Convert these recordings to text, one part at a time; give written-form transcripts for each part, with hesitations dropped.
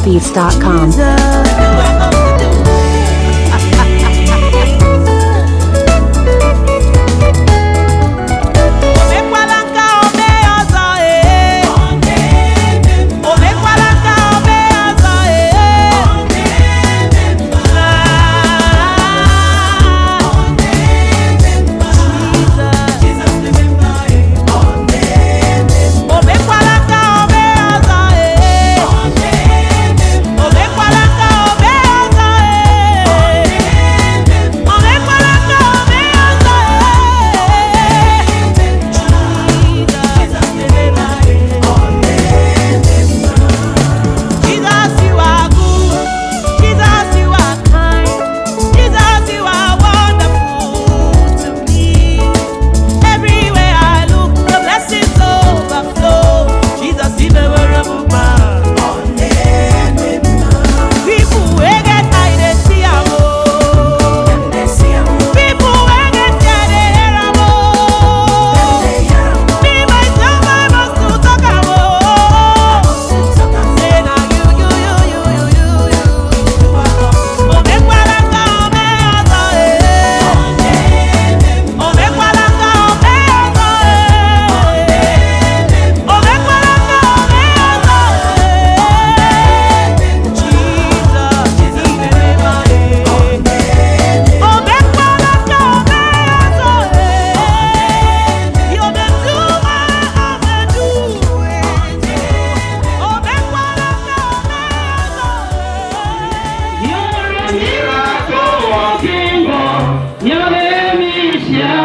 trendybeats.com. Omekwala nka ome ọzọ ee. Omekwala nka ome ọzọ ee. Omekwala nka ome ọzọ ee. Omekwala nka ome ọzọ ee. Omekwala nka ome ọzọ ee. Jesus, you are good. Jesus, you are kind. Jesus, you are wonderful to me. Everywhere I look, the blessings overflow. Jesus, you never People wey get eye dey see am oo. People wey get ear dey hear am oo. Me myself, I must to talk am oo. Say na you, you, you, you, you, you, you. Omekwala nka ome ọzọ ee. Omekwala nka ome ọzọ ee. Omekwala nka ome ọzọ ee. Jesus, imere ma ee. Omekwala nka ome ọzọ ee. You dey do my overdo it. Omekwala nka ome ọzọ ee. You're a miracle working God. Your name is Yah.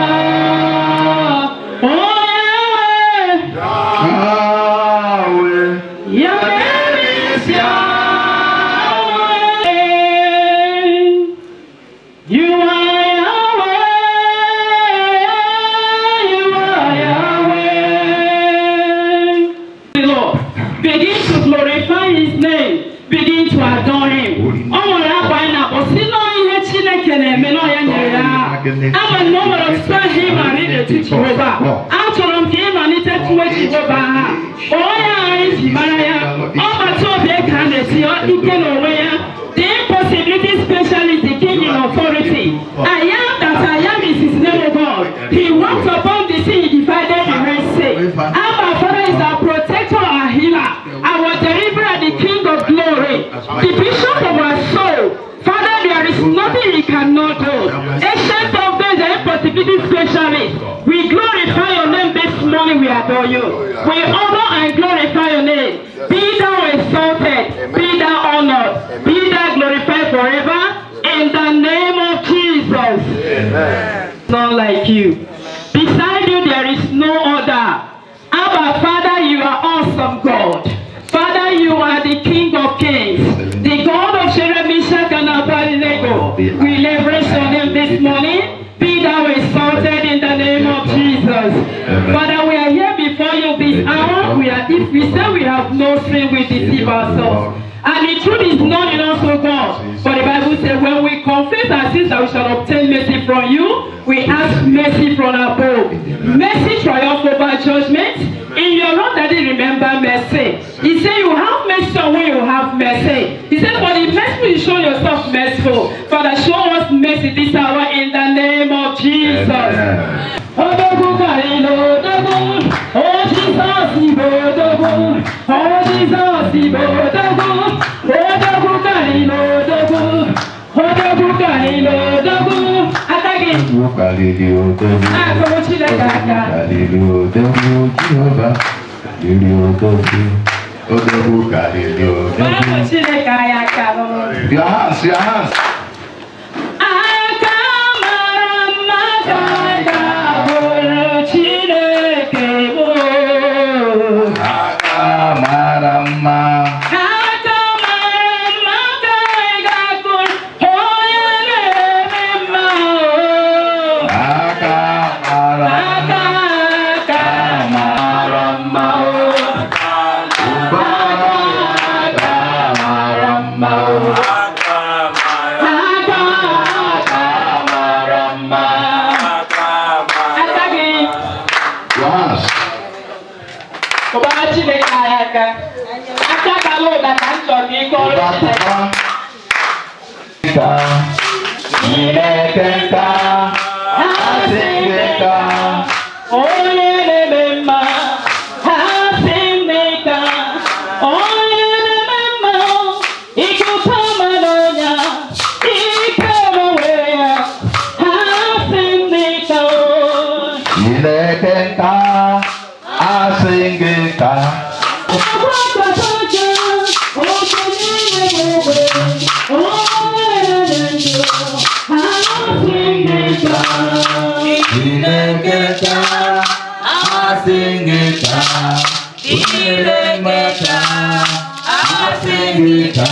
Oh, Yahweh. Yahweh. Your name is Yahweh. You are Yahweh. You are Yahweh. The Lord. Begin to glorify His name. Begin to adore Him. Ọ nwere akwa anyị na-akpọ si na ihe Chineke na-eme na ọ ya nyere ya. Ama m na o nwere ọtụtụ aha ị maara ị na-etu Jehova. Achọrọ m ka ị malite tuwe Jehova aha. Onye anyị ji mara ya. Ọ bata obi ka a na-esi ike n'onwe ya. The impossibility specialist, the king in authority. I am that I am is his name, O God. He walked upon the sea, he divided the Red Sea. Abba Father is our protector, our healer, our deliverer, the King of glory, the bishop of our soul. Father, there is nothing he cannot do. Ancient of days, the impossibility specialist. We glorify your name this morning, we adore you. We honor and glorify your name. Be thou exalted, be thou honored, be thou glorified forever. In the name of Jesus. None like you. Beside you, there is no other. Abba, Father, you are awesome God. Father, you are the King of Kings, the God of Shadrach, Meshach, and Abednego. We reverence your name this morning. Be thou exalted in the name of Jesus. Father, we are here before you this hour. We are, if we say we have no sin, we deceive ourselves. And the truth is not in us, O God. But the Bible says, when we confess our sins, that we shall obtain mercy from you. We ask mercy from above. Mercy triumph over judgment. In your wrath, Daddy, remember mercy. He said, you have mercy on when you have mercy. He said, for the mercy you show yourself merciful. Father, show us mercy this hour in the name of Jesus. Odogwu karịrị odogwu, o Jizọs bụ odogwu, o Jizọs bụ odogwu, odogwu karịrị odogwu, odogwu karịrị odogwu. Aka gị Odogwu karịrị odogwu. na-akụrụ Chineke aka. Karịrị odogwu Jehova karịrị odogwu. Odogwu karịrị Kụọrọ odogwu. Chineke anyị aka n'ọnụ. Your hands, your hands. Aka mara mma ka ga-abụrụ Chineke bụ. Aka mara mma. Aka mara mma ka anyị ga-akụrụ onye na-eme mma o. Aka mara Aka aka mara mma o. mma. Aka mara mma. Aka aka Mara mma. aka gị Your hands. kụbara Chineke anyị aka. Aka dara ụda ka m chọrọ ka ị kọrọ Chineke. Ka Chineke nka, asị gị ka. Onye na-eme mma, ha sị m ka. Onye na-eme mma, ikuku ọma n'ọnya, ike onwe ya, ha sị m ka o. Chineke nka, asị gị ka. Chineke nka, asị gị ka. Chineke nka, asị gị ka.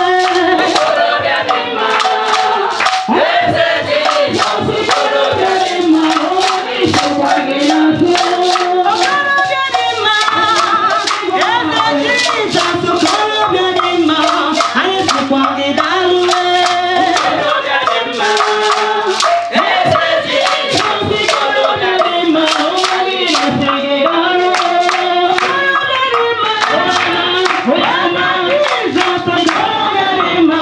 Okorobịa dị mma, eze Jizọs, okorobịa dị mma, anyị sịkwa gị daalụ. Okorobịa dị mma, eze Jizọs, okorobịa dị mma, anyị na-asị gị daalụ. Okorobịa dị mma, onye Jizọs, okorobịa dị mma,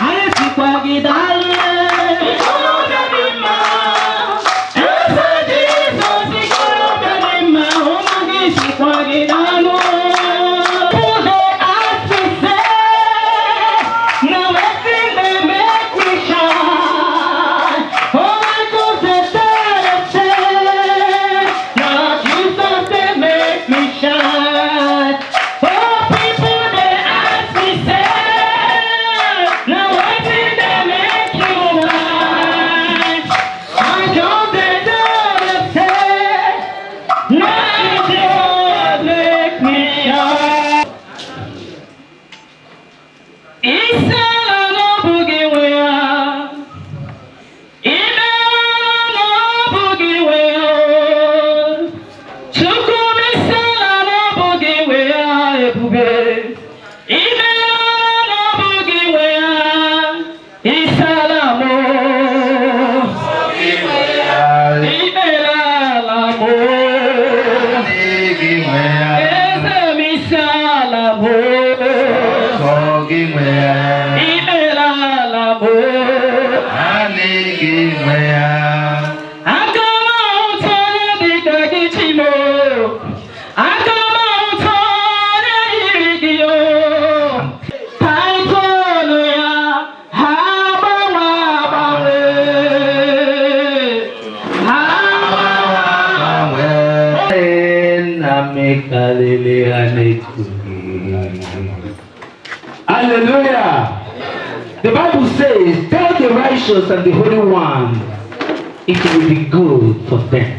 anyị sịkwa gị daalụ. Okorobịa dị mma, eze Jizọs, okorobịa dị mma, ụmụ gị sịkwa gị daalụ. Ụzọ asịsị na wetin dey make me shine. Oh, my God, na Jesus dey make me shine. Oh, people dey ask me say, na wetin dey make you shine? I just dey tell them say, na Jesus make me shine. Isi ala n'ọbụ gị nwe ya. Imeela n'ọbụ gị nwe ya. Chukwu m isi ala n'ọbụ gị nwe ya ebube. Imeela n'ọbụ gị nwe ya. Isi ala mụ. Imeela ala mụ. Gị nwe ya. Eze m isi ala mụ. Sọ gị nwe ya. Imeela ala mụ. Naanị gị nwe ya. Aka m ahụta onye dị ka gị Chimo. Aka m ahụta onye yiri gị o. Taịtọnụ ya ha agbanwe agbanwe. Ha agbanwe. Nna m karịrị ha n'etu gị. Hallelujah. The Bible says, "Tell the righteous and the holy one, it will be good for them."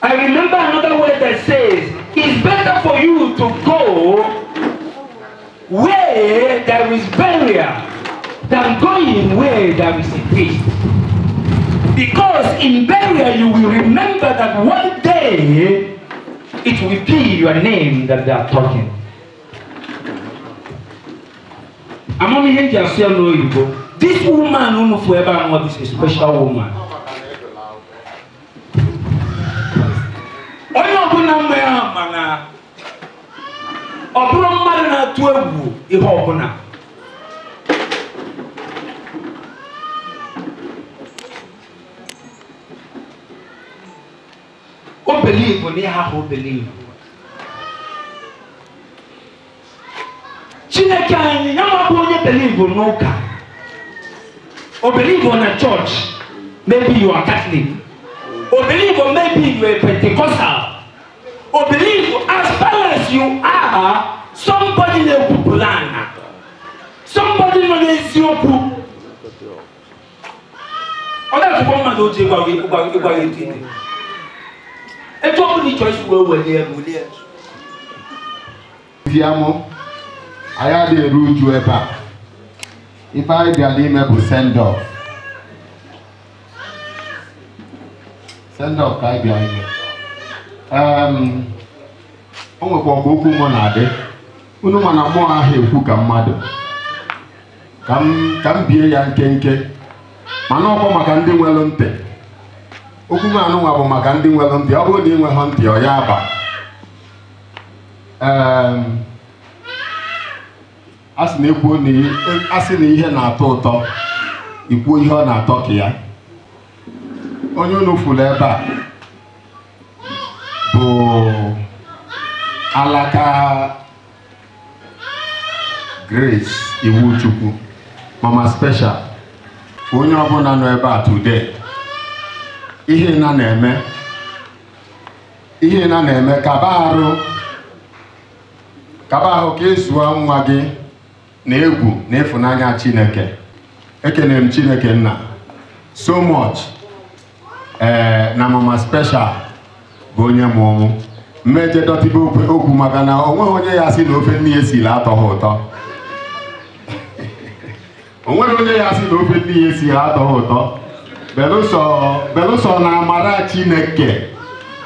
I remember another word that says, "It's better for you to go where there is burial than going where there is a feast." Because in burial you will remember that one day it will be your name that they are talking. Amamihe ji asụ ya n'oyibo. This woman unu fụ ebe a nọ is a special woman. Onye ọbụla mgbe ya mana ọ bụrụ mmadụ na-atụ egwu ihe ọbụla. O believe n'ihe ahụ o believe. Chineke anyị ya ma bụ onye believe n'ụka. O believe na church. Maybe you are Catholic. O believe maybe you are Pentecostal. O believe as far as you are somebody na-ekwupụrụ ana. Somebody nọ n'eziokwu. Ọ ga-atụkwa mmadụ oji ịgwa gị ịgwa gị etu ide. Etu ọ bụla ị chọrọ isi wee welie welie. Fiamụ, anyị adịghị eru uju ebe a. Ife anyị bịara ime bụ send off. Send off ka anyị bịara ime. O nwekwa ọgụ okwu mụ na-adị. Unu ma na mmụọ ahụ ekwu ka mmadụ. Ka m bie ya nkenke, mana ọkwa maka ndị nwere ntị. Okwu m anụnwa bụ maka ndị nwere ntị. Ọ bụrụ na ị nweghị ntị, ọ ya aba. A sị na ekwuo na a sị na ihe na-atọ ụtọ, ikwuo ihe ọ na-atọ ka ya. Onye unu fụrụ ebe a bụ alaka Grace Iwuchukwu, Mama Special. Onye ọbụla nọ ebe a today, ihe na na-eme, ihe na na-eme, kaba arụ, kaba ahụ ka ịzụọ nwa gị na egwu na ịfụnanya Chineke. Ekenere m Chineke nna so much, ee, na Mama Special bụ onye mụ ụmụ mmeje dọtịbe okwu, maka na o nweghị onye ya sị na ofe nne ya esiri atọ ha ụtọ. O nweghị onye ya sị na ofe nne ya esiri atọ ha ụtọ, belụsọ na amara Chineke,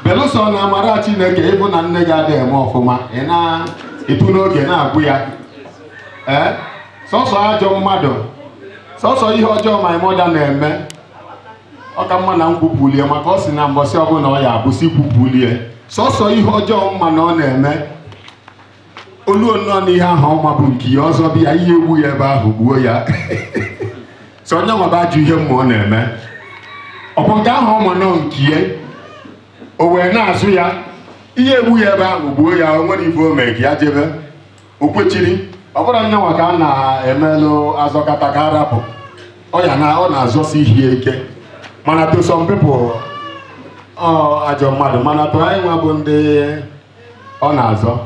belụsọ na amara Chineke. Ịbụ na nne gị adịghị eme ọfụma, ị na-etu n'oge na-agwụ ya. Ee, sọsọ ajọ mmadụ, sọsọ ihe ọjọọ my mother na-eme, ọ ka mma na m kwupụlie, maka ọ sị na mbọsị ọbụla ọ ya abụsị kwupụlie. Sọsọ ihe ọjọọ mma na ọ na-eme, oluo nnọọ n'ihe ahụ ọma bụ nke ya ọzọ bịa ihe egbu ya ebe ahụ, gbuo ya. Sọ onye nwaba ajọ ihe mma ọ na-eme, ọ bụ nke ahụ ọma nọ nke ya, o wee na-azụ ya ihe egbu ya ebe ahụ, gbuo ya. O nwere ife o mee ka ya jebe o kwechiri. Ọ bụrụ nyanwa ka a na-emelụ azọkata ka arapụ ọ ya na ọ na-azọsi ihe ike. Mana to some people, ọ ajọ mmadụ, mana to anyị nwa bụ ndị ọ na-azọ,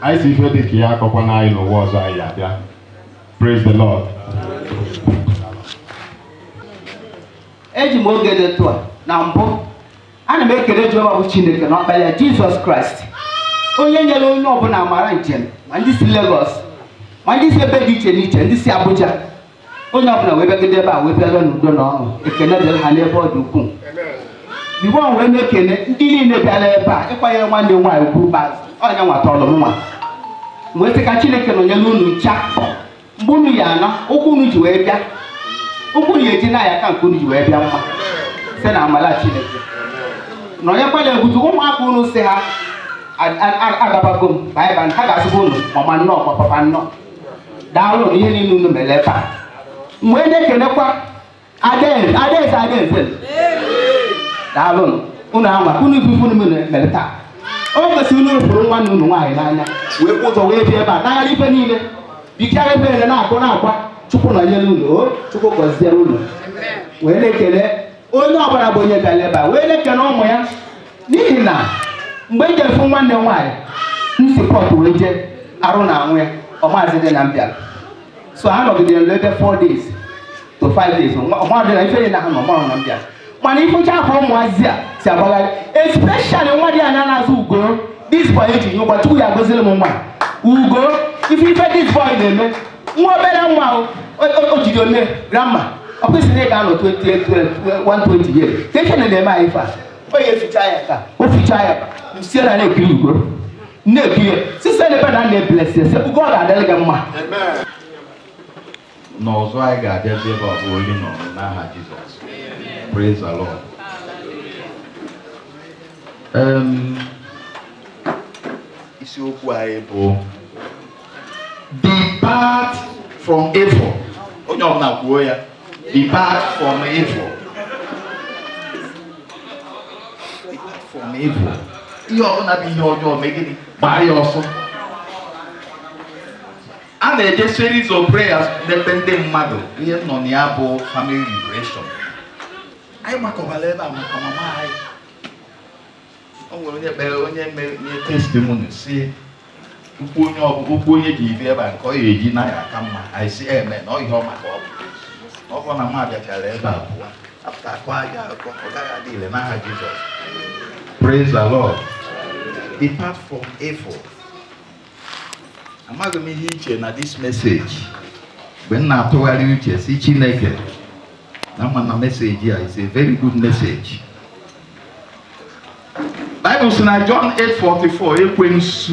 anyị si ife dị ka ya akọkwa na anyị n'ụwa ọzọ anyị abịa. Praise the Lord. Eji m oge dị etu a na mbụ, ana m ekele Jehova bụ Chineke na ọkpara ya Jizọs Kraịst, onye nyere onye ọbụla amara njem, ma ndị si Lagos, ma ndị si ebe dị iche n'iche, ndị si Abuja, onye ọbụla wee bịagide ebe a wee bịara n'udo na ọṅụ. Ekene dịrị ha n'ebe ọ dị ukwuu. Igbo wee na-ekene ndị niile bịara ebe a ịkwanyere nwanne m nwaanyị ugwu ikpeazụ. Ọnya nwata ọlụ m nwa wee sị ka Chineke nọnyere unu ncha mgbe unu ya ana ụkwụ unu ji wee bịa, ụkwụ unu ya eji na ya ka nke unu ji wee bịa mma site na amala Chineke. Nọnyekwa na-ebutu ụmụaka unu, si ha agabago m baịba, ha ga-asịkwa unu mama nnọọ, ma papa nnọọ. Daalụ na ihe niile unu mere ebe a. Mgbe na-ekenekwa Adaeze, Adaeze, Adaeze, daalụ unu anwa unu ifufe unu mere taa. O kwesịrị unu fụrụ nwanne unu nwaanyị n'anya wee kwụ ụzọ wee bịa ebe a n'agharị ife niile, bikara ebe niile na-akụ na-akwa. Chukwu nọnyere unu, o Chukwu gọzie unu. Wee na-ekele onye ọbụla bụ onye bịara ebe a, wee na-ekele ụmụ ya, n'ihi na mgbe m jere fụ nwanne m nwaanyị m si pọt wee jee arụ na anwụ ya, ọmaazị dị na m bịara, so ha nọgidere ebe 4 days to 5 days. Ọmadị na ife niile ha nọ mọrọ na m bịara, mana ifụcha afọ ụmụazị a si agbagharị, especially nwa dị anya na-azụ Ugo. This boy eji nye ụgwọ, Chukwu ya goziri m nwa Ugo. Ife ife this boy na-eme, nwa obere nwa o jiri ome grandma, ọ kwesịrị ị ga-anọ 20 120 years ka ife na-eme anyị. Ife a o ya eficha ya ka o fichaa ya ka sie na na-ekiri Ugo, na-ekiri ya sise n'ebe na na-ebless ya, sị Ugo, ọ ga-adịrị gị mma. N'ọzọ anyị ga-abịazi ebe ọ bụ oli nọ n'aha Jizọs. Praise the Lord. Isiokwu anyị bụ "Depart from evil". Onye ọbụla kwuo ya: "Depart from evil." Depart from evil. Ihe ọbụla bụ ihe ọjọọ, mee gịnị? Gbaa ya ọsọ. A na-eje series of prayers n'ebe ndị mmadụ. Ihe nọ na ya bụ family liberation. Anyị gbakọbara ebe a maka mama anyị. O nwere onye kpere, onye mere nye testimony, si ukwu onye ọbụ ukwu onye ji ibe ebe a nke ọ ya eji na ya aka mma. Anyị si eme na ọ ihe ọma ka ọ bụ. Ọ bụrụ na mma bịachara ebe a pụọ apụta akọ aja akọ, ọ gaghị adị ile n'aha Jizọs. Praise the Lord. Depart from evil. Amaghị m ihe iche na this message. Mgbe m na-atụgharị uche si Chineke na mma na message a is a very good message. Bible sị na John 8:44, ekwensu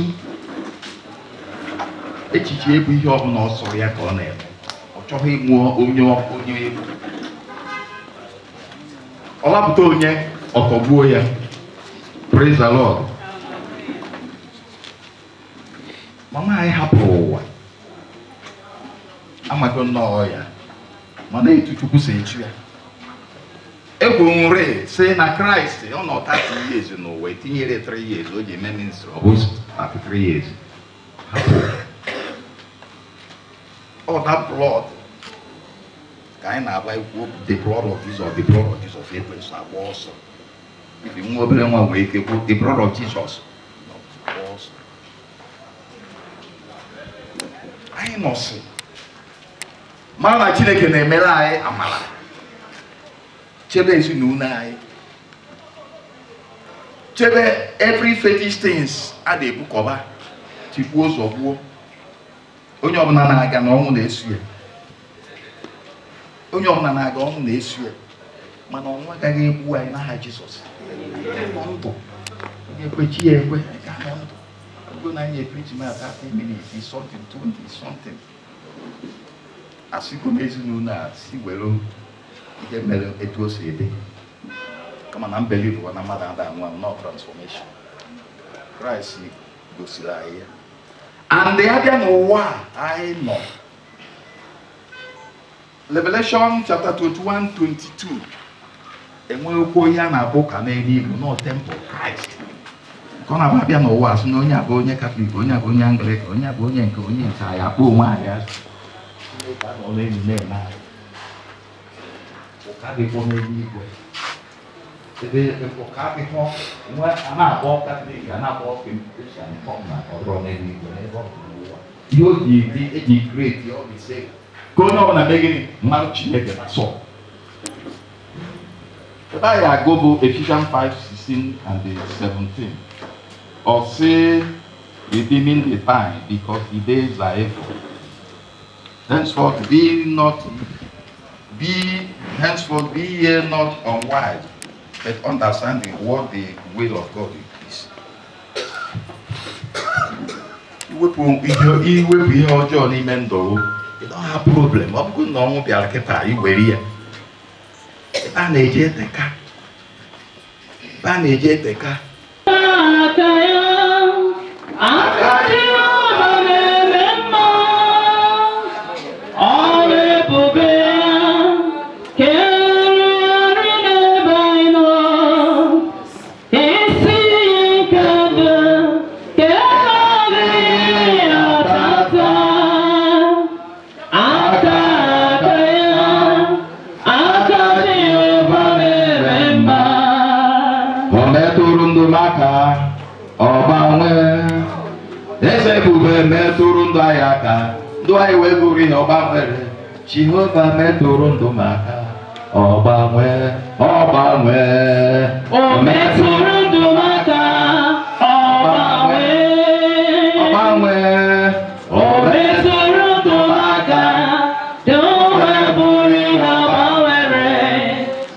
Echiche ebu ihe ọbụla ọ sọrọ ya ka ọ na-eme. Ọ chọghị ịmụ onye onye egwu. Ọ lapụta onye ọtọgbuo ya. Praise the Lord. Mama anyị hapụrụ ụwa. Amaghị nnọọ ya. Mana etu Chukwu si echu ya. Ekwuru nri sị na Kraịst ọ nọ 30 years n'ụwa, etinyere 3 years o ji eme ministry, ọ bụ 33 years. Hapụ. Ọ that blood ka anyị na-agba ikwu, the blood of Jesus, the blood of Jesus, ekwensu agba ọsọ. Ifi nwa obere nwa nwere ike kwu the blood of Jesus, agba ọsọ. Anyị nọsị mara na Chineke na-emere anyị amara, chebe ezinụlọ anyị, chebe every fetish things a na-ebukọba, tikpuo zọgbuo. Onye ọbụla na-aga na ọnwụ na-esu ya, onye ọbụla na-aga ọnwụ na-esu ya, mana ọnwụ agaghị egbu anyị n'aha Jizọs. Nọ ndụ, onye ekwe chi ya ekwe, anyị ga-anọ ndụ. Ọ bụrụ na anyị epreach ma 30 minutes something, 20 something, asịgo m ezinụlọ a si were ihe mere etu o si dị, kama na mbelieve na mmadụ ada anwụ anwụ, not transformation. Kraịst gosiri anyị ya, and ya bịa n'ụwa a anyị nọ. Revelation chapter 21 22, enweghịkwa onye a na-akpọ ụka n'eluigwe, nọ temple Kraịst. Nke ọ na-abụ abịa n'ụwa, asị na onye abụ onye Katọlik, onye abụ onye Anglican, onye abụ onye nke onye nke, anyị akpọ onwe anyị asị. Chineke anọ n'elu na-eme anyị. Ụka dịkwọ n'eluigwe, ebe ụka adịghọ nwe, a na-akpọ Katọlik, a na-akpọ Kristian, na ọdụrọ n'eluigwe n'ebe ọ dị n'ụwa. Ihe o ji dị eji create ọ dị sị ka onye ọbụla mee gịnị? Mmadụ Chineke na sọ. Ebe anyị agụ bụ Ephesians 5 16 and 17. Ọ sị, redeeming the time, because the days are evil. Henceforth be not be henceforth be ye not unwise, but understanding what the will of God is. Iwepụ ihe ọjọọ n'ime ndụ, you don't have problem. Ọ bụrụ na ọnwụ bịara kịta, iwere ya. Ebe a na-eje eteka, ebe a na-eje eteka. Aka ya, aka Jehova na-eme mma, ọrụ ebube ya kerịrị n'ebe anyị nọ, isi iyi nke ndụ nke adịghị atata. Aka aka ya, aka Jehova na-eme mma. O metụrụ ndụ m aka, ọ gbanwee. Eze ebube metụrụ ndụ anyị aka, ndụ anyị wee bụrụ ihe ọ gbanwere. Jehova metụrụ ndụ m aka, ọ gbanwee, ọ gbanwee. O metụrụ ndụ m aka, ọ gbanwee. Ọ gbanwee. O metụrụ ndụ m aka, dị wee bụrụ ihe ọ gbanwere.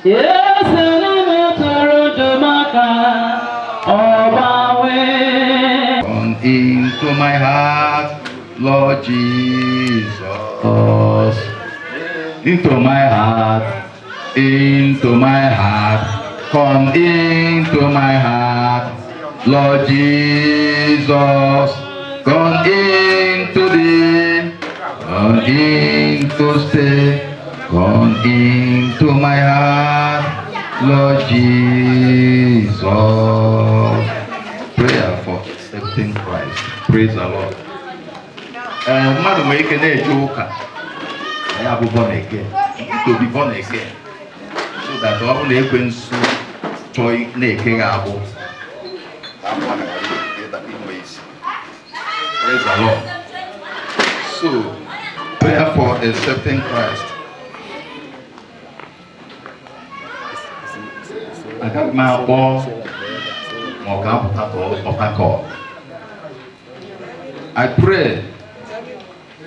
Eze metụrụ ndụ m aka, ọ gbanwee. Come into my heart, Lord Jesus. Into my heart, into my heart, come into my heart, Lord Jesus. Come into the, come in to stay, come into my heart, Lord Jesus. Prayer for accepting Christ. Praise the Lord. Ee, mmadụ nwere ike na-eje ụka ya bụ born again, to be born again, so that ọ bụrụ na ekwensu chọọ na-eke gị agbụ, agbụ ahụ ghara inwe isi. Praise the Lord. So, prayer for accepting Christ. Agaghị m akpọ ma ọ ga-apụta ka ọtakọ. I pray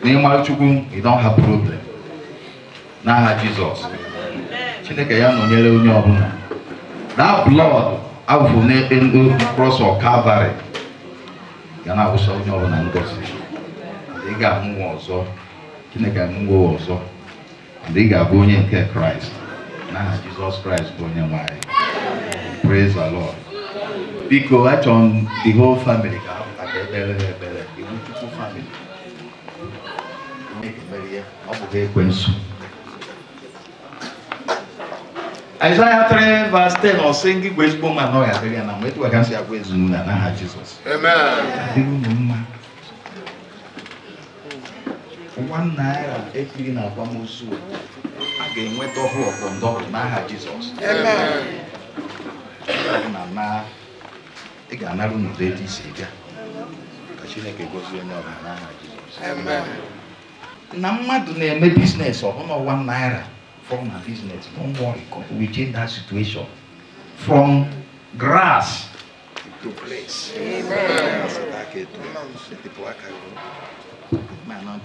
na ịmara Chukwu, you don't have problem. N'aha Jizọs. Chineke ya nọnyere onye ọbụla. That blood awụfụ n'elu cross of Calvary ga na-awụsa onye ọbụla ngọzi. Ị ga-amụ nwa ọzọ. Chineke amụ nwa ọzọ. And ị ga-abụ onye nke Kraịst. N'aha Jizọs Kraịst bụ onye nwe anyị. Praise the Lord. Biko, achọrọ m the whole family ka ha pụta ka ekpere ha ekpere. Iwu Chukwu family. Chineke mere ya, ọ bụghị ekwensu. Isaiah 3 verse 10 ọ sị gị gwa ezigbo mma na ọ ga-adịrị ya na mma etu a ka m si agwa ezinụlọ a n'aha Jizọs. Adịrị unu mma. ₦1 ekiri na akwamozu a ga-enwe double upon double n'aha Jizọs. Ọ bụ na ị ga-anara unu etu isi bịa ka Chineke gozie onye ọbụla n'aha Jizọs. Na mmadụ na-eme business ọ bụla ₦1 from na business, don't worry, God will change that situation from grass to grace.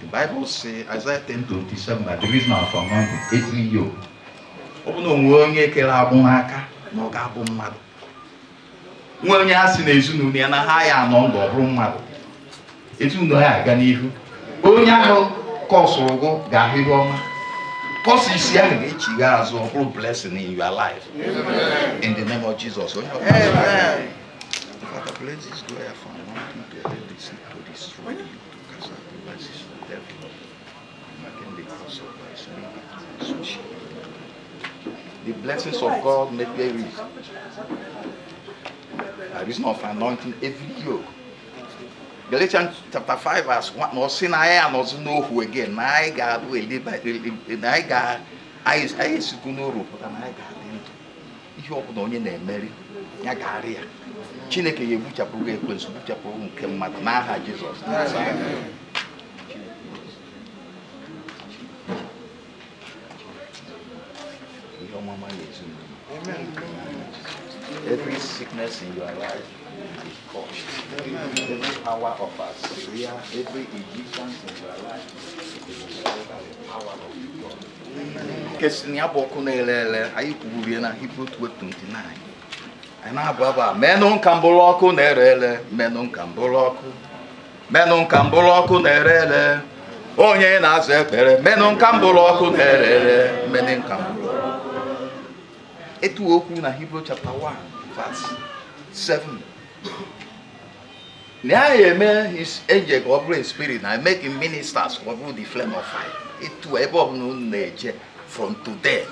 The Bible says, Isaiah 10:27, that the reason of anointing every yoke. Ọ bụ na onwe onye kere agbụ n'aka na ọ ga-abụ mmadụ. Nwe onye a sị na ezinụlọ ya na ha ya anọ ndụ ọ bụrụ mmadụ. Ezinụlọ ya aga n'ihu. Onye ahụ kọsụrụ gụ ga-ahụ ihe ọma. Kọsụ isi ahụ ga-echigha azụ ọ bụrụ blessing in your life. In the name of Jesus. Onye ọbụla. Father, bless this prayer for anointing to help the sick to destroy you, to cast out the vices of the devil. Again, the curse of Christ, make it so shall it be. The blessings of God make you rich. By reason of anointing every yoke. Galatians chapter 5 verse 1, na ọ sị na anyị anọzi n'ohu again, na anyị ga-abụ eliba, na anyị ga anyị esikwu n'oru pụta na anyị ga-adị ndụ. Ihe ọbụla onye na-emeri, ya ga-arị ya. Chineke ya egbuchapụrụ gị ekwensu, gbuchapụrụ nke mmadụ n'aha Jizọs. Ihe ọma ma na-ezinụlọ. Every sickness in your life is crushed. Every power of Assyria, every Egyptian in your life is destroyed by the power of God. Nke si na ya bụ ọkụ na-ere ere, anyị kwuru ya na Hebrew 12:29. Anyị na-abụ abụ a, menụ nka mbụrụ ọkụ na-ere ere, menụ nka mbụrụ ọkụ, menụ nka mbụrụ ọkụ na-ere ere, onye na-aza ekpere, menụ nka mbụrụ ọkụ na-ere ere, menụ nka mbụrụ ọkụ. Etu okwu na Hebrew chapter 1 verse 7. Na ya eme his angel ka ọ bụrụ a spirit na make him ministers ka ọ bụrụ the flame of fire. Etu ebe ọbụla unu na-eje from today.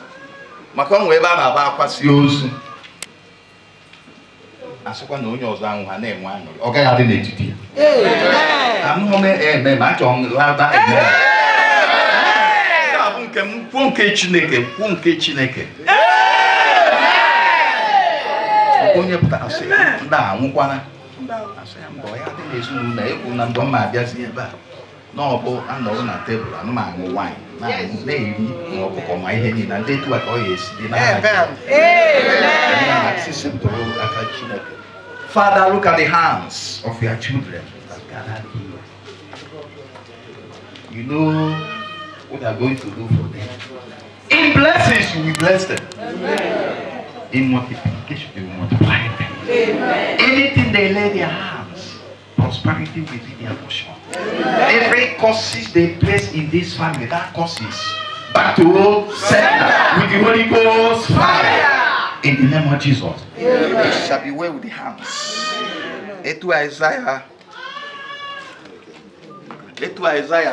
Maka onwe ebe a na-aba akwasị ozu. Asịkwa na onye ọzọ anwụ ha na-enwe aṅụrị. Ọ gaghị adị n'etiti ya. Anụghị m eme ma achọrọ m louder amen. Nke a bụ nke m kwuo nke Chineke, kwuo nke Chineke. Onye pụtara sị ndị a anwụkwana. Asị ya mba, ọ ya dị n'ezinụlọ na ekwu na mgbe m abịazi ebe a na ọ bụ anọrọ na tebụl anụ m aṅụ waịn na-eri ma ọkụkọ ma ihe niile na ndị etu a ka ọ ya esi dị n'aha aka Chineke. Father, look at the hands of your children that gathered here. You know what they are going to do for them. In blessings, you will bless them. In multiplication, you will multiply them. Amen. Anything they lay their hands, prosperity will be their portion. Amen. Every curses they place in this family, that curses back to sender with the Holy Ghost fire. In the name of Jesus. Amen. It shall be well with the hands. Etu Isaiah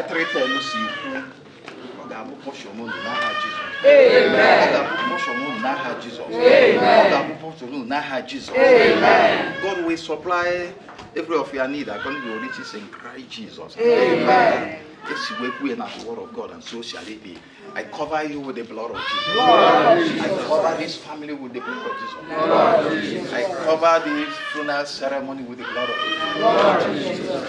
3:10 si kwu, ọ ga-abụ portion unu n'aha Jizọs. Ọ ga-abụ portion unu n'aha Jizọs. Ọ ga-abụ portion unu n'aha Jizọs. God will supply every of your need according to your riches in Christ Jesus. Amen. Esi wee kwuo na the word of God, and so shall it be. I cover you with the blood of Jesus. Lord. I cover this family with the blood of Jesus. Lord. I cover this funeral ceremony with the blood of Jesus. Lord.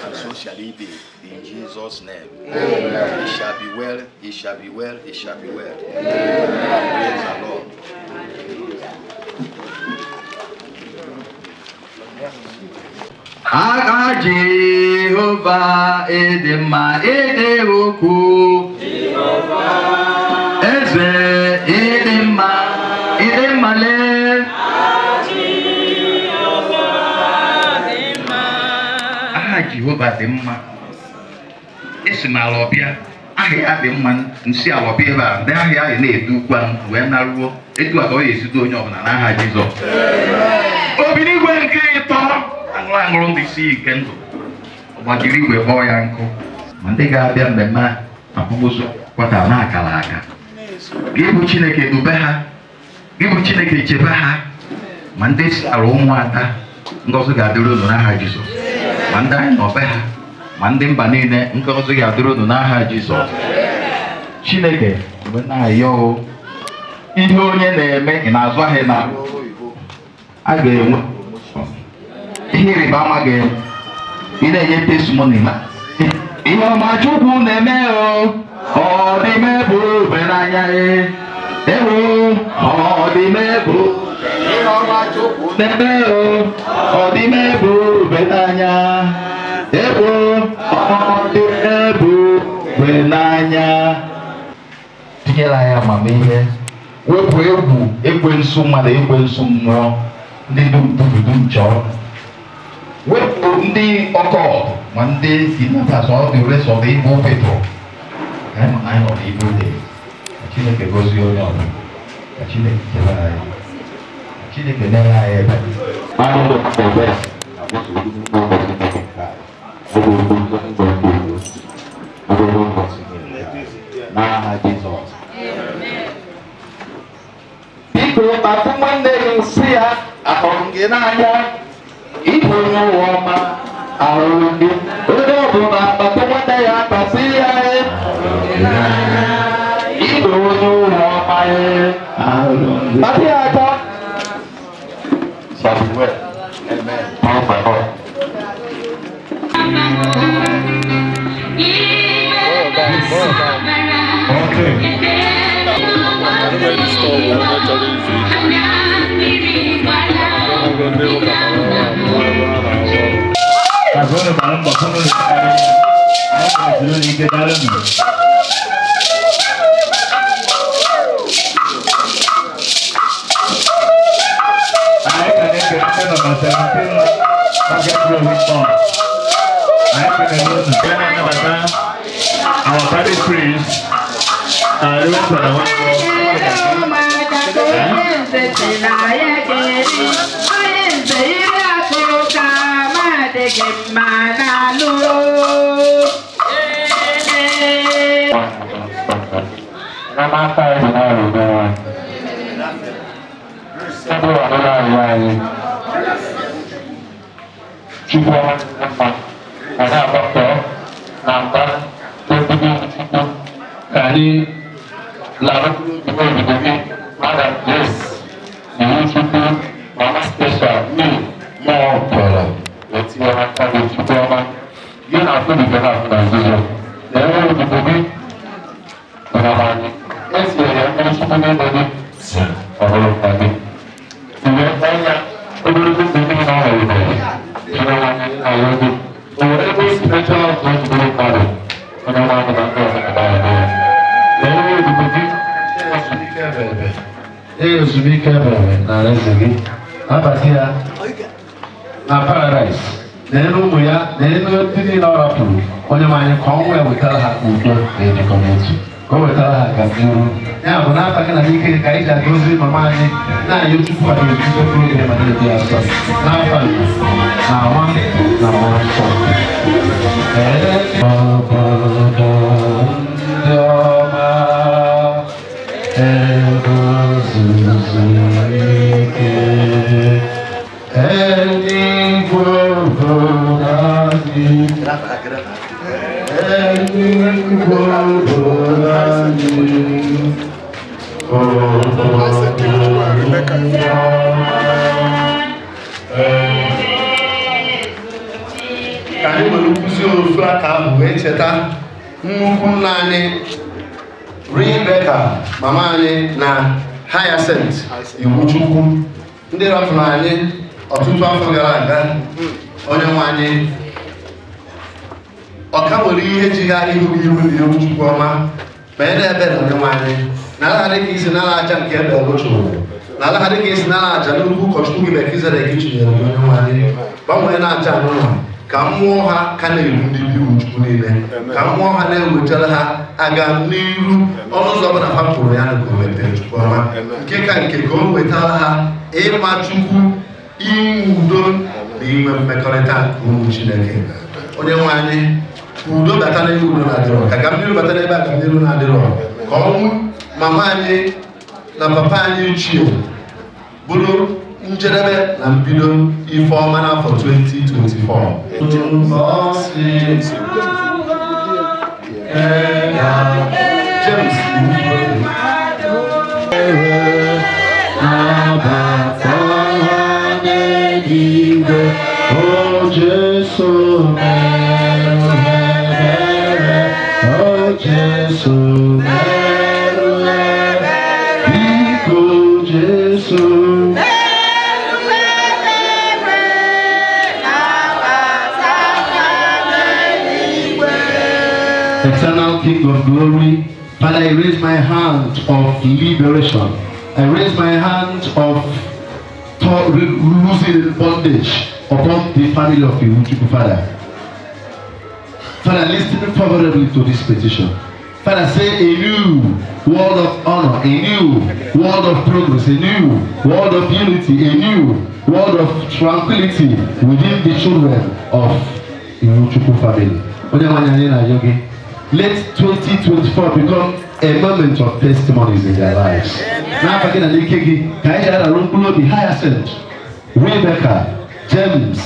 And so shall it be. In Jesus' name. Amen. It shall be well. It shall be well. It shall be well. Amen. Praise the Lord. Aka Jehova ịdị mma, ịdị ukwuu. Eze ịdị mma, ịdị mma lee. Aha Jehova dị mma. Esi m ala ọbịa ahịa ya dị mma, nsị ala ọbịa ebe a ndị ahịa ahụ na-edukwa m wee naruo etu a ka ọ ga-esido onye ọbụla n'aha Jizọs. Obinigwe nke ịtọ aṅụrụ aṅụrụ ndị isi ike ndụ ọgbajiri igwe kpọọ ya nkụ, ma ndị ga-abịa mmemme akwamozu kwata na akara aka. Gị bụ Chineke dube ha, gị bụ Chineke chebe ha, ma ndị si ala ụmụada ngọzi ga-adịrị unu n'aha Jizọs, ma ndị anyị nọ be ha, ma ndị mba niile ngọzi ga-adịrị unu n'aha Jizọs. Chineke mgbe na-ayọ ihe onye na-eme ị na-azụ ahịa na a ga-enwe ihe ịrịba ama ga-eme, ị na-enye testimony na ihe ọma Chukwu na-eme o, ọ dị m ebube n'anya ewo, ọ dị m ebube ihe ọma Chukwu na-eme o, ọ dị m ebube n'anya ewo, ọ dị m ebube n'anya. Tinyere anyị amamihe, wepụ egwu ekwensu mmadụ, ekwensu mmụọ, ndị dum dum chọrọ, wepụ ndị ọkọ ma ndị kidnappers, all the rest of the evil people. Ka anyị ma na anyị nọ n'evil day. Ka Chineke gozie onye ọbụla, ka Chineke chebe anyị, ka Chineke mere anyị ebere. N'aha Jizọs. Biko kpatụ nwanne gị sị ya ahụrụ m gị n'anya, ịbụ onye ụwa ọma, ahụrụ m gị. Onye ọbụla kpatụ nwanne ya aka sị ya ịbụ onye ụwa ọma, ahụrụ m gị. Kpatụ ya aka. Shall be well. Amen. Oh my God. Okay. Agora gbara mbọ hụ na anyị ga-ejiri unu ike daalụ nụ. Anyị ka na-ekele ndị nọ na 17 Market Road Mall. Anyị kelere unu. Anyị na-anabata our parish priest, Reverend Father Nwankwo. Ka anyị lara obodo gị Madam Grace iwu Chukwu mama special n'ihi mmụọ bịara wee tinye n'aka gị. Chukwu ọma gị na-afụ dịbe na afụ na nzuzo na enwe odibo gị nọrọ anyị etinyere ya mmiri Chukwu n'ime gị ọ bụrụ nna gị tinye anya ogologo ndụ niile ọ nwere ihe anyị na-ayọ gị o nwere ebe o si mechaa ọzọ ojidere mmadụ onye nwe anyị na ndị ọzọ na ya na enwe odibo gị ezumike ebere na alaeze gị, nabata ya na paradaịs na elu ụmụ ya na elu ndị niile ọ rapụrụ. Onye nwe anyị, ka ọnwụ ya wetara ha udo na ịdịkọ n'otu, ka o wetara ha agamnihu. Ya bụ n'afa gị na n'ike gị ka anyị ji agọzi mama anyị, na-ayọ Chukwu anyị otuto mkpụrụ obi ma na-ebi ya nsọ n'afa Nna na Nwa na Mmụọ Nsọ. Ee, obodo ndị ọma ebe ozuzu ike eluigwe obodo anyị, eluigwe obodo anyị, obodo ndị ọma. Ka anyị nwere nkwụzi ofu aka ahụ wee cheta nnukwu nna anyị Rebecca, mama anyị, na Hyacinth Iwuchukwu, ndị rapụrụ anyị ọtụtụ afọ gara aga. Onye nwe anyị, ọka nwere ihe ji ha ihu gị ihu na ihu Chukwu ọma ma ị na-ebe na onye nwe anyị na ala ha dịka isi nara aja nke ebe ebe chụrụ na ala ha dịka isi nara aja nnukwu ụkọchukwu gị Melkizedek chinyere gị. Onye nwe anyị, gbanwee na aja anụnwa ka mmụọ ha ka na-eru ndị bi ugbu. Iwuchukwu niile ka mmụọ ha na-ewetara ha aga n'iru ọnụ ụzọ ọbụla ha pụrụ ya ka o wetara Chukwu ọma nke ka nke ka o wetara ha ịma Chukwu, inwe udo na inwe mmekọrịta nke ụmụ Chineke. Onye nwe anyị, ka udo bata n'ebe udo na-adịrọ, ka agamniru bata n'ebe agamniru na-adịrọ, ka ọnwụ mama anyị na papa anyị ochie bụrụ njedebe na mbido ife ọma n'afọ 2024. James. O Jesu, meru ebere, O Jesu, meru ebere, biko Jesu. Eternal King of glory, Father, I raise my hand of liberation. I raise my hand of losing bondage upon the family of Iwuchukwu, Father. Father, listen favorably to this petition. Father, say a new world of honor, a new world of progress, a new world of unity, a new world of tranquility within the children of Iwuchukwu family. Onye nwe anyị, anyị na-arịọ gị, let 2024 become a moment of testimonies in their lives. N'afa gị na n'ike gị ka anyị ji ararụ mkpụrụ obi Hyacinth, Rebecca, James,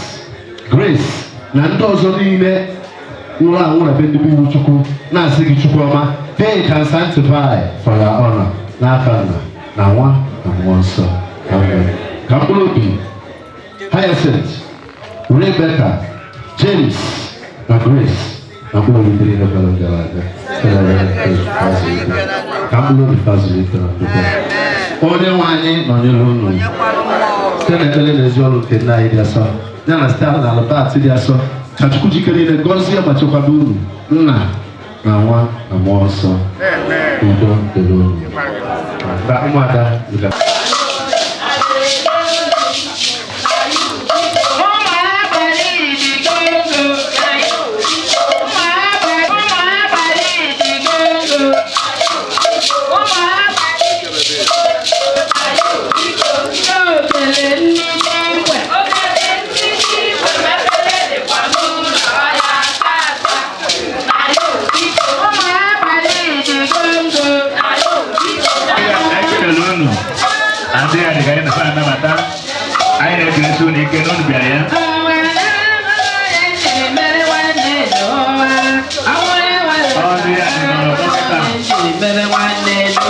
Grace na ndị ọzọ niile nwụrụ anwụ na be ndị bụ Iwuchukwu, na-asị gị, Chukwu ọma, take and sanctify for your honor, n'afa Nna na Nwa na Mmụọ Nsọ. Amen. Ka mkpụrụ obi Hyacinth, Rebecca, James na Grace na mkpụrụ obi ndị niile kwere gara aga, ka mkpụrụ obi fa zuru ike na ndokwa. Onye nwe anyị nọnyere unu. Site n'ekpere na ezi ọrụ nke nna anyị dị asọ ya na site na Albert dị asọ, ka Chukwu jike niile gọzie ma chekwaba unu, Nna na Nwa na Mmụọ Nsọ. Udo dịrị unu. Ba ụmụada ziga. Ekele unu. Adị ya dịka anyị na-asa anabata. Anyị na-ekelesi unu ike na unu bịara ya. Ọ dị ya dị n'ọgbọ taa.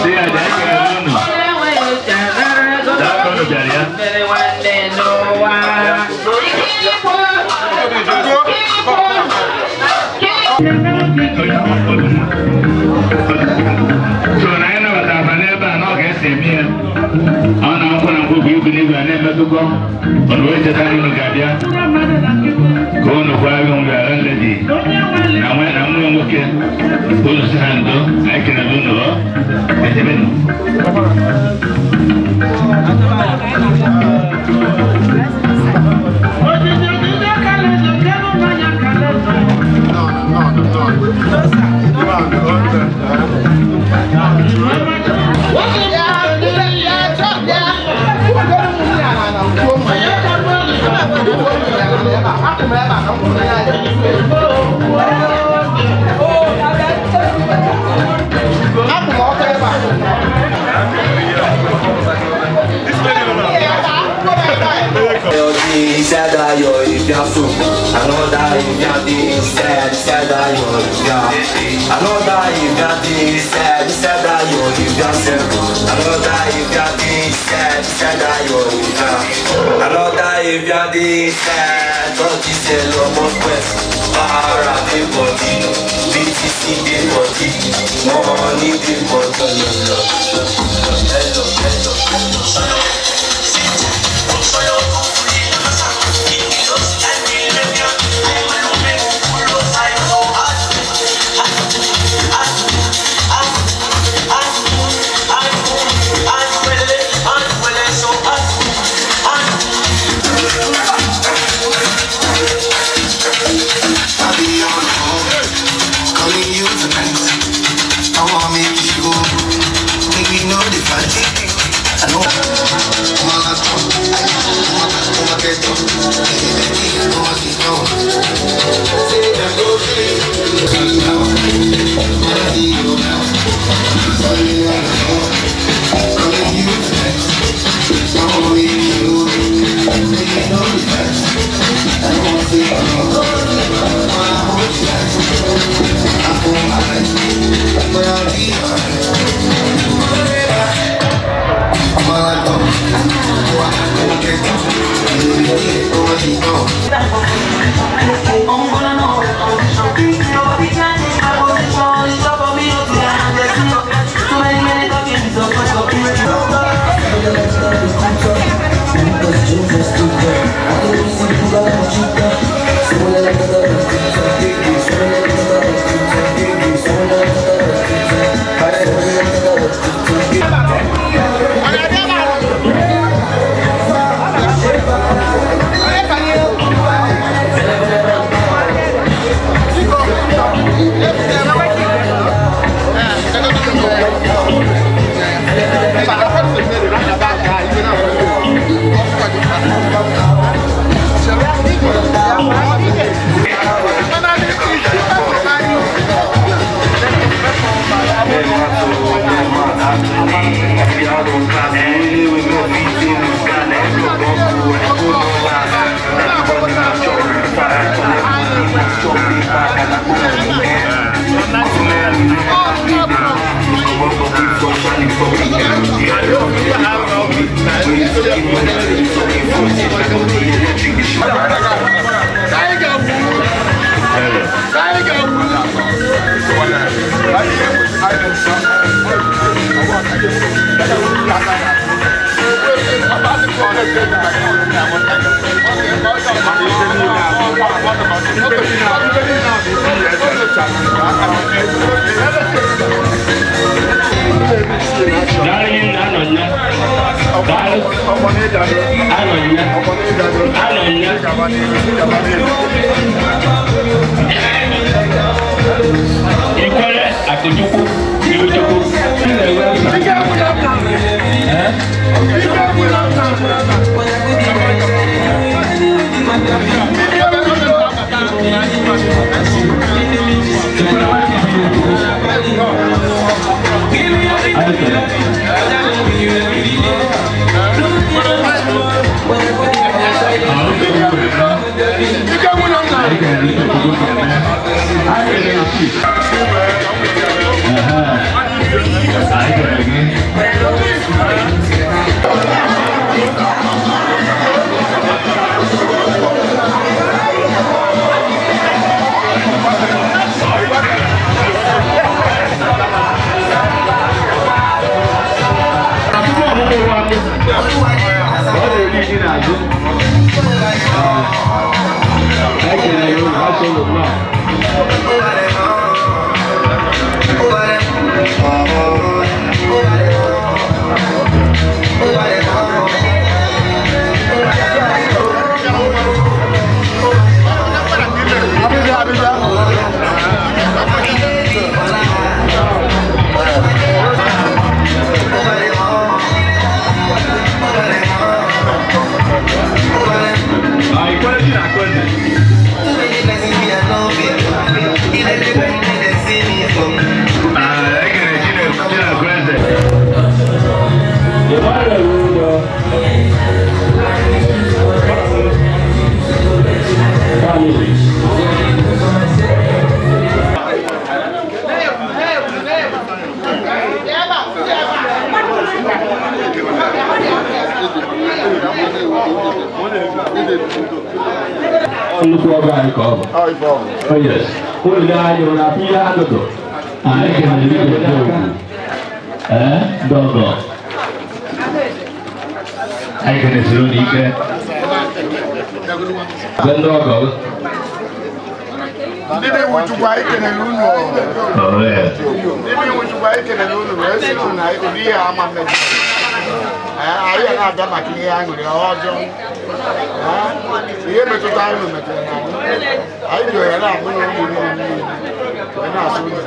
Dị ya dị, ekele unu. Daalụ unu bịara ya. So na anyị nabatara aba n'ebe a na ọ ga-esi eme ya. Ọ na-akwụ na nkwụ bụ ibu n'igwe a na-emetụkọ. Ọ na wee cheta na unu ga-abịa. Ka unu kwa agụ mgbe ala nledi na nwa na nwa nwoke. Unu si ha ndo, anyị kelere unu ọ. Ejebenu. Another if said another if said another if said another if said para dey body, BTC dey body, money dey body. Hello, hello, hello. Ikwere Akụchukwu Iwuchukwu. Nnukwu ọgọ anyị ka ọ bụ. Oh yes. Unu lee anya unu afụ ihe agụgụ. Anyị kelere igwe ndị okwu. Ee, ndị ọgọ. Anyị kelesiri unu ike. Be ndị ọgọ. Ndị na-ewu Chukwu anyị kelere unu. Oh yeah. Ndị na-ewu Chukwu anyị kelere unu wee sị unu na ụdị ihe ama mmejọ. Anyị na-abịa maka ihe aṅụrị ọjọọ. Ihe metụtara unu metụtara na anyị. Anyị ji ohere abụ na ụmụ niile wee na-asụ unu.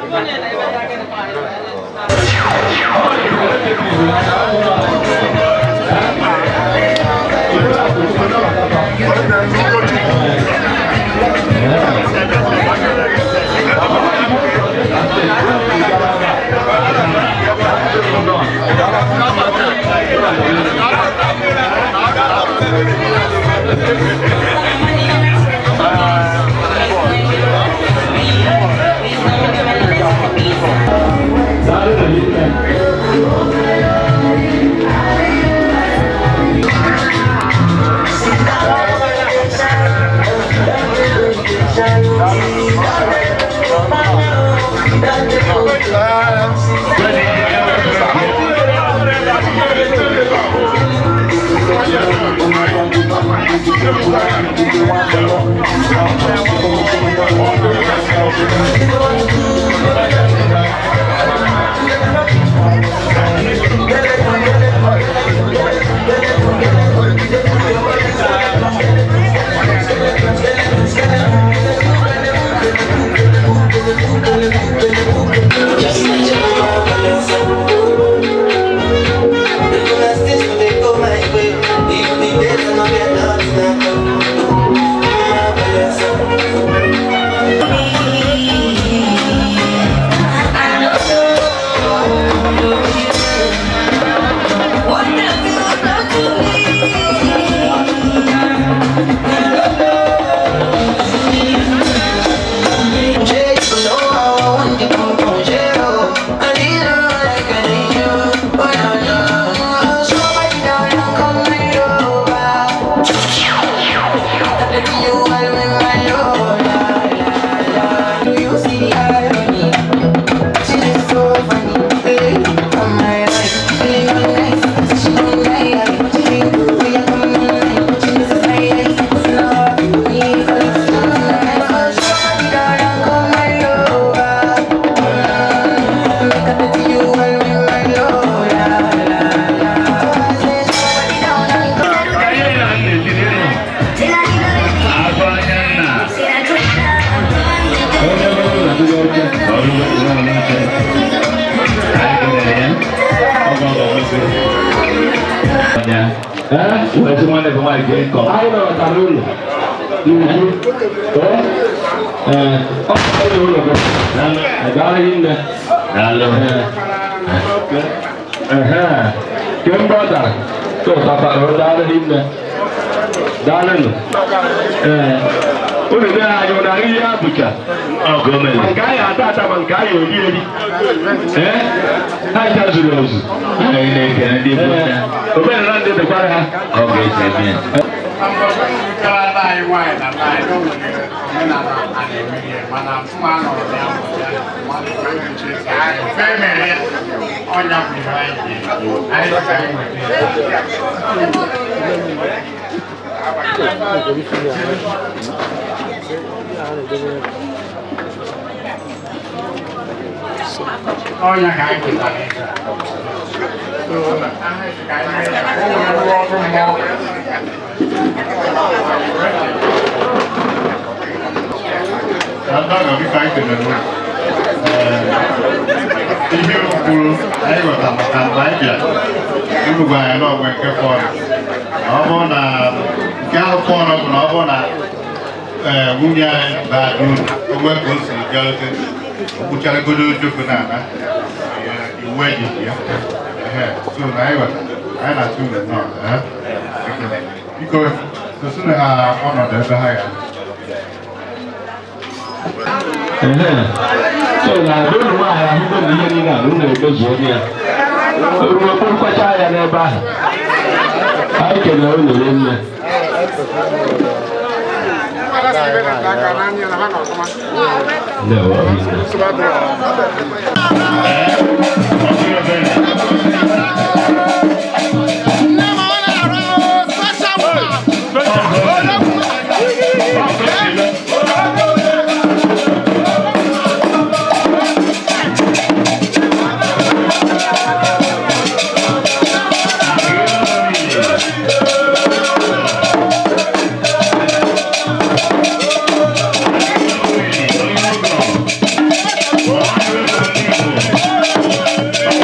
Anyị nabatara ụlọ n'uju. Ee, ọ bụ ụlọ gị. Daalụ nne. Ee, kemgbe ọ dara, tụtapara daalụ nne. Daalụnụ. Ee, unu bịara anyị ụra ihe abụcha. Ma nke anyị ata ata ma nke anyị eri eri. Ee, ha ncha zuru ezu. Ee, omenala ndị dịkwara ha. Ọnya ka anyị ketara ebe a. So, anyị sị ka anyị mee ya ka o wee rụọ ọrụ mmụọ. Na ndị ọgọ biko anyị kelere unu. Ee, ihe unu kwuru anyị ghọtara maka mgbe anyị bịara unu gwara anyị na ọgwe nke fọrọ na ọ bụrụ na nke ahụ fọrọ bụ na ọ bụrụ na ee, nwunye anyị baa uru onwe ka o siri bịarute okpucharagodo ojoko na-ana iwu ejighị ya. Ehe, so na anyị ghọtara anyị na-atụ unu nnọọ. Ee, biko gosinụ ha ọnọdụ ebe ha ga. So na abịa ụmụ nwaanyị ahụgo na ihe niile a na unu emezu onye ya. Oruo kpụrụkwacha ya n'ebe ahụ. Anyị kelere unu nne. Ndewo. Thank you.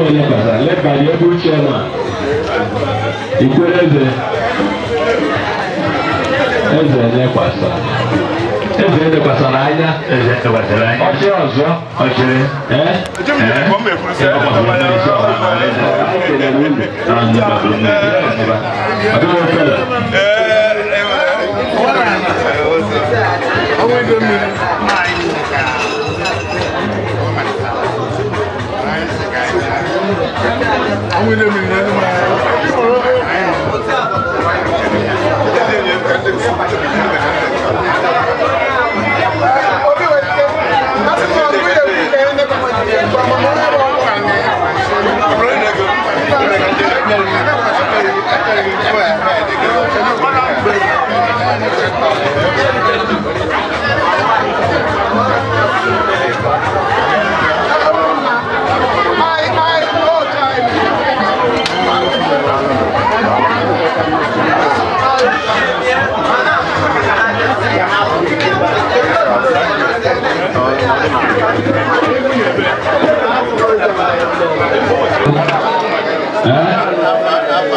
Elekwasa, led by the able chairman, Ikwere Eze, Eze Elekwasa. Eze Elekwasara anya. Eze Elekwasara anya. Ọchị ọzọ. Ọchịrị. Ee?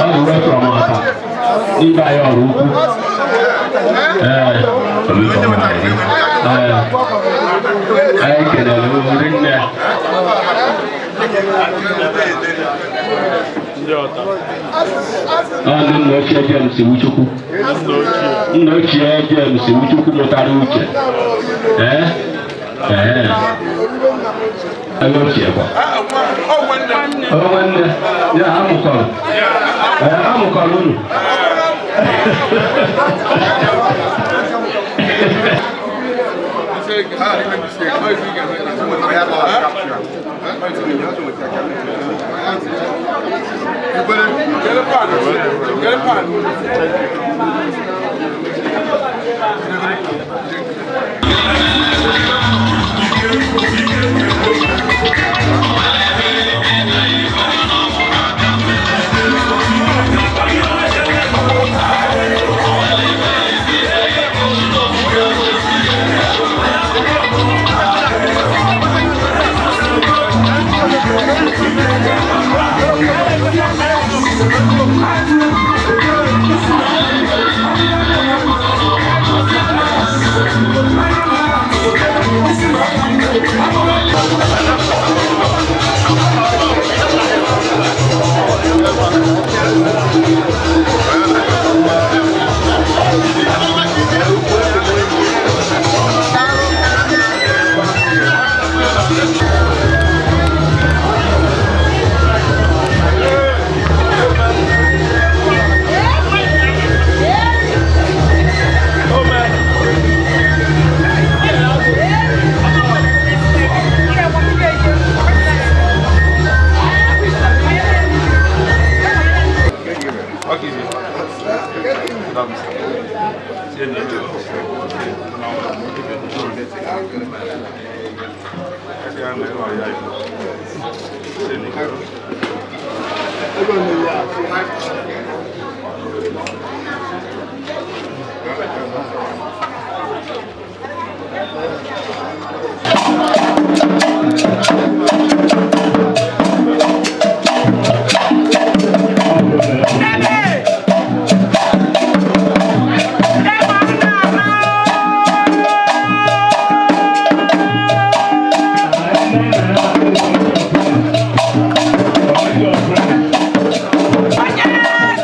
Ọ bụ wepụrụ m aka n'ịba ya ọrụ ukwu. Ee, anyị kelere ndị nne. Ọ ndị nna ochie James Iwuchukwu. Nna ochie James Iwuchukwu mụtara Uche. Ee, ee. Onye ochie kwa. Ọ nwanne ya amụkọrọ. Ee, amụkọrọ unu. Onye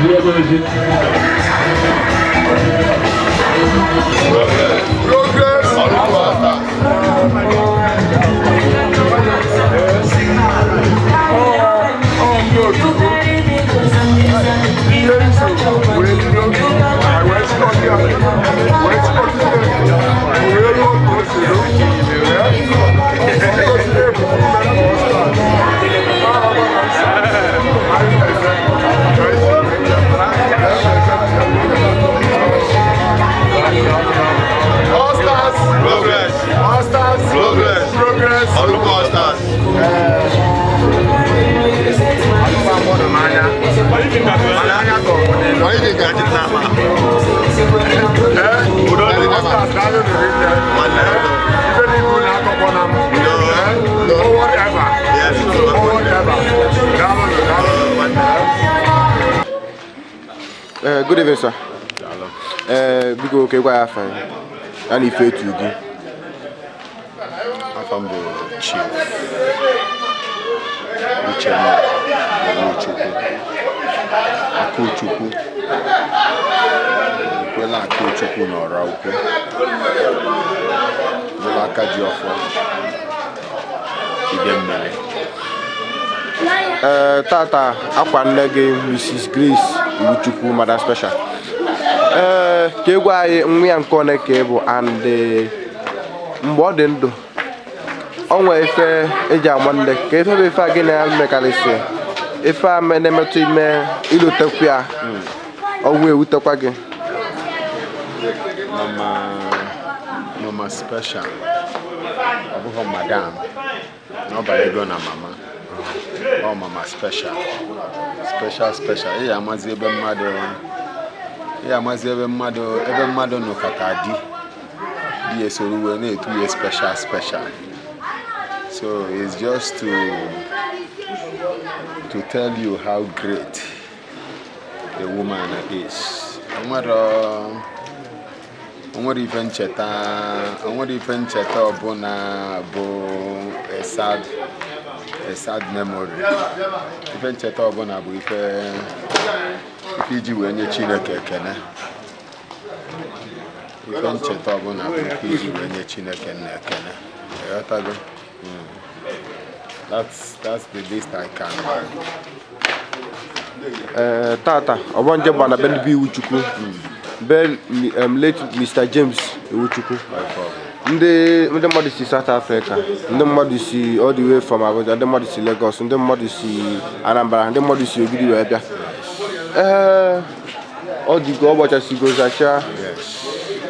zie gị ozi. All stars. Progress. All stars. Progress. Progress. All stars. Good evening, sir. Biko ka ị gwa ya afa ya ya na ife etu gị. Afa m bụ Chief Uchenna Iwuchukwu Akụchukwu Ikwela Akụchukwu n'Ọra Ukwu bụrụ aka ji ọfọ Idemmili. Ee, tata akwa nne gị Mrs. Grace Iwuchukwu, Madam Special. Ee, ka ị gwa anyị nwa ya nke one ka ị bụ and mgbe ọ dị ndụ o nwee ife eji ama nne ka ife bụ ife a gị na ya mekarịsị ife a na-emetụ ime ilotekwu ya ọnwụ ewutekwa gị. Mama Mama Special, ọ bụghị madam na ọ bara ego na mama, ọ Mama Special, special special. Ị amazi ebe mmadụ, ị amazi ebe mmadụ, ebe mmadụ nụkọta di di esoro uwe na-etu ya special special. So it's just to tell you how great a woman is. Onwere onwere ife ncheta, onwere ife ncheta ọbụla bụ a sad memory. Ife ncheta ọbụla bụ ife ife iji wee nye Chineke ekene. Ife ncheta ọbụla bụ ife iji wee nye Chineke nna ekene. Ịghọtago? That's the least I can. Ee, tata ọgbanje gba na be ndị bụ Iwuchukwu be late Mr. James Iwuchukwu. Ndị ndị mmadụ si South Africa, ndị mmadụ si all the way from Abuja, ndị mmadụ si Lagos, ndị mmadụ si Anambra, ndị mmadụ si Ogidi wee bịa. Ee, ọ dịgo ọ gbachasigo zachaa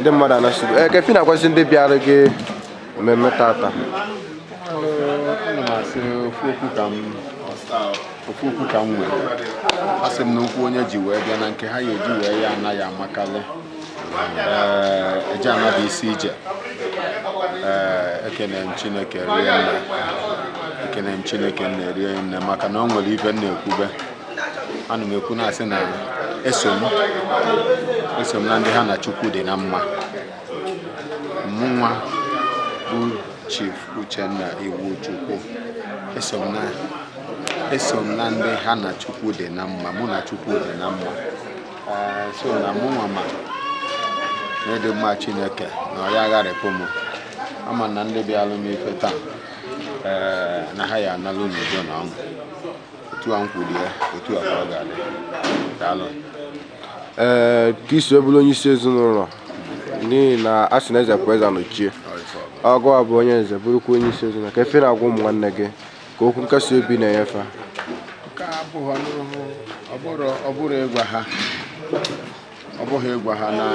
ndị mmadụ anasigo. Ee, kefi na-akwasị ndị bịara gị mmemme tata. Ana m asị ofu okwu ka m ofu okwu ka m nwere. Asị m na okwu onye ji wee bịa na nke ha ya eji wee ya anaghị amakalị. Ee, eje anaghị isi ije. Ee, ekene m Chineke rie nne. Ekene m Chineke nne rie nne maka na o nwere ife m na-ekwube. Ana m ekwu na-asị na eso m eso m na ndị ha na Chukwu dị na mma. Mụnwa bụ Chief Uchenna Iwuchukwu, eso m na eso m na ndị ha na Chukwu dị na mma, mụ na Chukwu dị na mma. Ee, so na mụnwa ma na ịdị mma Chineke na ọ ya agharịpụ m. Ama na ndị bịalụ m ife taa, ee, na ha ya analụ n'udo na ọṅụ. Otu a m kwuru ya, otu a ka ọ ga-adị. Daalụ. Ee, ka isi bụrụ onye isi ezinụlọ n'ihi na a sị na eze bụ eze anọchie ọgụ a bụ onye nze bụrụkwa onye isi ezinụlọ, ka efe na-agwa ụmụ nwanne gị ka okwu nkasi obi na-enyefe. Nke a abụghị ọ bụrụ ọ bụrụ ịgwa ha, ọ bụghị ịgwa ha na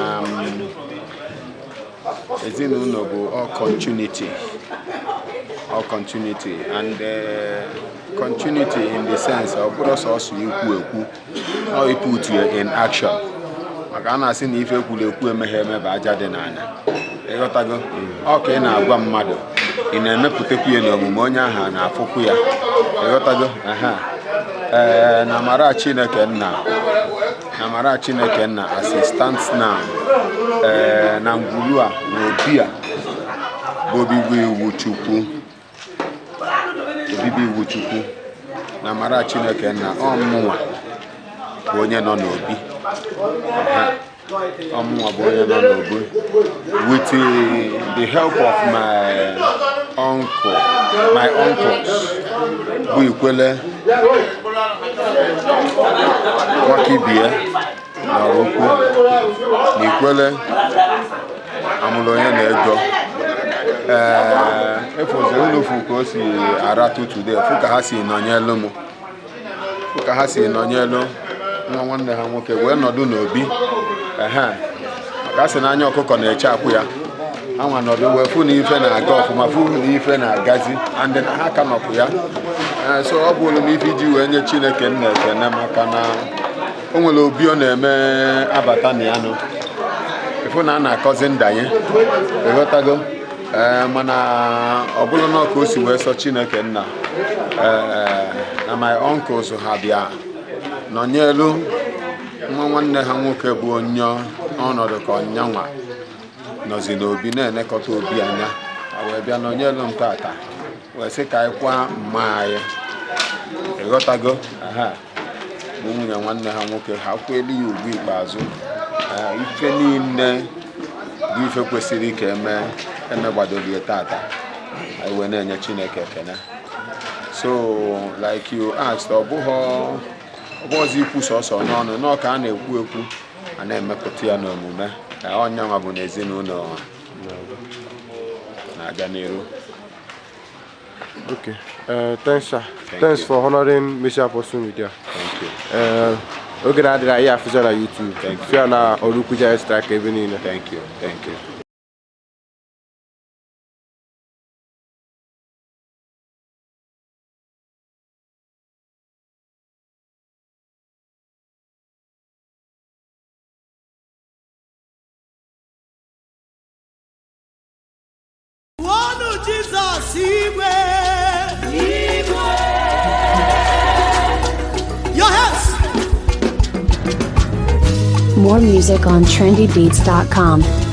ezinụlọ bụ all continuity, all continuity and continuity in the sense ọ bụrụ sọsọ ikwu ekwu, ọ put ya in action. Maka a na-asị na ife ekwuru ekwu emeghe eme bụ aja dị n'ala. Ịghọtago? Ọ ka ị na-agwa mmadụ, ị na-emepụtakwu ya n'omume, onye ahụ a na-afụkwu ya. Ịghọtago? Aha. Ee, na amara Chineke nna, na amara Chineke nna, as it stands now, ee, na ngwuru a na obi a bụ obibi Iwuchukwu, obibi Iwuchukwu, na amara Chineke nna, ọ mụnwa Bụ onye nọ n'obi. Ehe. Ọ mụnwa bụ onye nọ n'obi with the help of my uncle, my uncles bụ Ikwele Nwakibie na Okwu na Ikwele amụrụ onye na-ego. Ee, efuzi unu fụ ka o si aratụ today, fụ ka ha si nọnyelu m, fụ ka ha si nọnyelu nwa nwanne ha nwoke wee nọdụ n'obi. Ehe, maka a sị na anya ọkụkọ na-eche akwụ ya. Ha nwa nọdụ wee fụ na ife na-aga ọfụma, fụ na ife na-agazi, and na ha ka nọkwu ya. Ee, so ọ bụrụ m ife iji wee nye Chineke nna ekene, maka na o nwere obi ọ na-eme abata na ya nụ ịfụ na a na-akọzi ndanye, ịghọtago? Ee, mana ọ bụrụ na ka o si wee sọ Chineke nna, ee, na my uncles ha bịa nọnyelu nwa nwanne ha nwoke bụ onye ọnọdụ ka ọnyanwa nọzi n'obi na-enekọta obi anya, ha wee bịa nọnyelu m tata wee sị ka anyị kwa mma anyị, ịghọtago? Aha, bụ nwunye nwanne ha nwoke, ha kwelu ya ugwu ikpeazụ. Ee, ife niile bụ ife kwesịrị ka eme emegbadolie tata, anyị wee na-enye Chineke ekene. So like you asked, ọ bụghọzi ikwu sọsọ n'ọnụ nọọ ka a na-ekwu ekwu, a na-emepụta ya n'omume. Ka ọnyanwa bụ n'ezinụlọ na-aga n'iru. Okay. Thanks, sir. Thank Thanks you. for honoring Mercy Apostle Media. Thank you. Oge na-adịrị anyị afụza na YouTube. Thank you. Fịa na Oraukwu Extra ebe niile. Thank you. Thank you. Wonu Jizọs igwe. Igwe. Your hands. More music on trendybeats.com.